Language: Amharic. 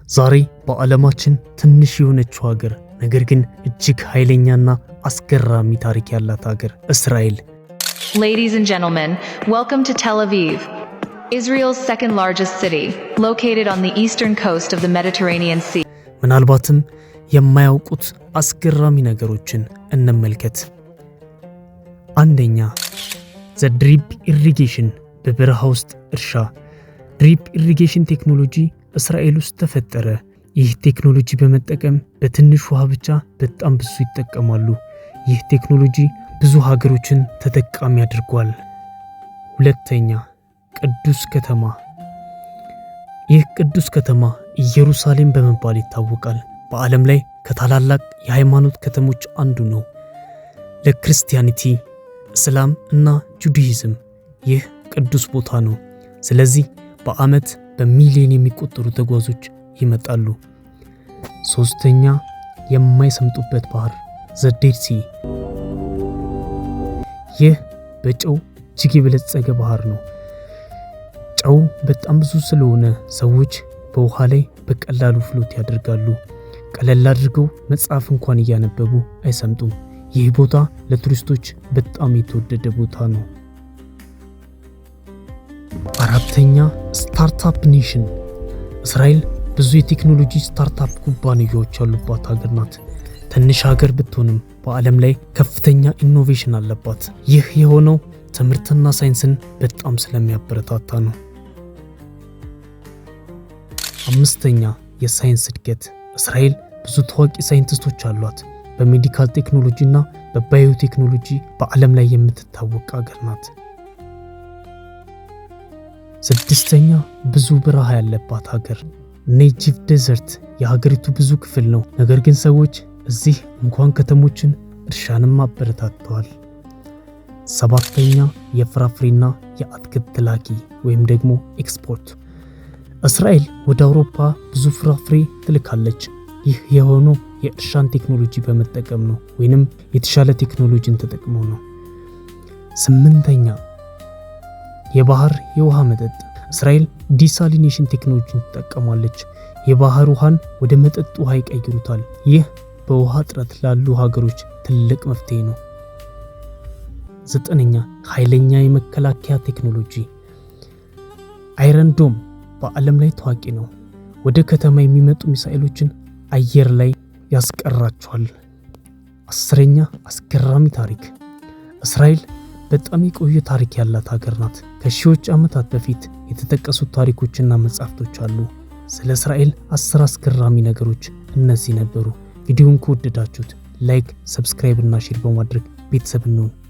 ዛሬ በዓለማችን ትንሽ የሆነችው ሀገር፣ ነገር ግን እጅግ ኃይለኛና አስገራሚ ታሪክ ያላት ሀገር እስራኤል። Ladies and gentlemen, welcome to Tel Aviv, Israel's second largest city, located on the eastern coast of the Mediterranean Sea. ምናልባትም የማያውቁት አስገራሚ ነገሮችን እንመልከት። አንደኛ፣ the drip irrigation፣ በበረሃ ውስጥ እርሻ። Drip irrigation ቴክኖሎጂ እስራኤል ውስጥ ተፈጠረ። ይህ ቴክኖሎጂ በመጠቀም በትንሽ ውሃ ብቻ በጣም ብዙ ይጠቀማሉ። ይህ ቴክኖሎጂ ብዙ ሀገሮችን ተጠቃሚ አድርጓል። ሁለተኛ፣ ቅዱስ ከተማ። ይህ ቅዱስ ከተማ ኢየሩሳሌም በመባል ይታወቃል። በዓለም ላይ ከታላላቅ የሃይማኖት ከተሞች አንዱ ነው። ለ Christianity፣ እስላም እና Judaism ይህ ቅዱስ ቦታ ነው። ስለዚህ በዓመት በሚሊዮን የሚቆጠሩ ተጓዦች ይመጣሉ። ሶስተኛ፣ የማይሰምጡበት ባህር፣ the Dead Sea። ይህ በጨው እጅግ የበለጸገ ባህር ነው። ጨው በጣም ብዙ ስለሆነ ሰዎች በውሃ ላይ በቀላሉ float ያደርጋሉ። ቀለል አድርገው መጽሐፍ እንኳን እያነበቡ አይሰምጡም። ይህ ቦታ ለቱሪስቶች በጣም የተወደደ ቦታ ነው። አራተኛ፣ startup nation። እስራኤል ብዙ የቴክኖሎጂ startup ኩባንያዎች ያሉባት ሀገር ናት። ትንሽ ሀገር ብትሆንም በዓለም ላይ ከፍተኛ innovation አለባት። ይህ የሆነው ትምህርትና ሳይንስን በጣም ስለሚያበረታታ ነው። አምስተኛ፣ የሳይንስ እድገት። እስራኤል ብዙ ታዋቂ ሳይንቲስቶች አሏት። በ medical ቴክኖሎጂ እና በባዮቴክኖሎጂ በዓለም ላይ የምትታወቅ ሀገር ናት። ስድስተኛ፣ ብዙ በረሃ ያለባት ሀገር። Negev Desert የሀገሪቱ ብዙ ክፍል ነው። ነገር ግን ሰዎች እዚህ እንኳን ከተሞችን እርሻንም አበረታተዋል። ሰባተኛ፣ የፍራፍሬና የአትክልት ላኪ ወይም ደግሞ ኤክስፖርት። እስራኤል ወደ አውሮፓ ብዙ ፍራፍሬ ትልካለች። ይህ የሆነው የእርሻን ቴክኖሎጂ በመጠቀም ነው፣ ወይንም የተሻለ ቴክኖሎጂን ተጠቅመው ነው። ስምንተኛ፣ የባህር የውሃ መጠጥ። እስራኤል desalination ቴክኖሎጂን ትጠቀማለች። የባህር ውሃን ወደ መጠጥ ውሃ ይቀይሩታል። ይህ በውሃ እጥረት ላሉ ሀገሮች ትልቅ መፍትሄ ነው። ዘጠነኛ፣ ኃይለኛ የመከላከያ ቴክኖሎጂ። Iron Dome በዓለም ላይ ታዋቂ ነው። ወደ ከተማ የሚመጡ ሚሳኤሎችን አየር ላይ ያስቀራቸዋል። 10ኛ፣ አስገራሚ ታሪክ። እስራኤል በጣም የቆየ ታሪክ ያላት ሀገር ናት። ከሺዎች ዓመታት በፊት የተጠቀሱት ታሪኮችና መጻሕፍቶች አሉ። ስለ እስራኤል 10 አስገራሚ ነገሮች እነዚህ ነበሩ። ቪዲዮውን ከወደዳችሁት like፣ subscribe እና share በማድረግ ቤተሰብ እንሁን።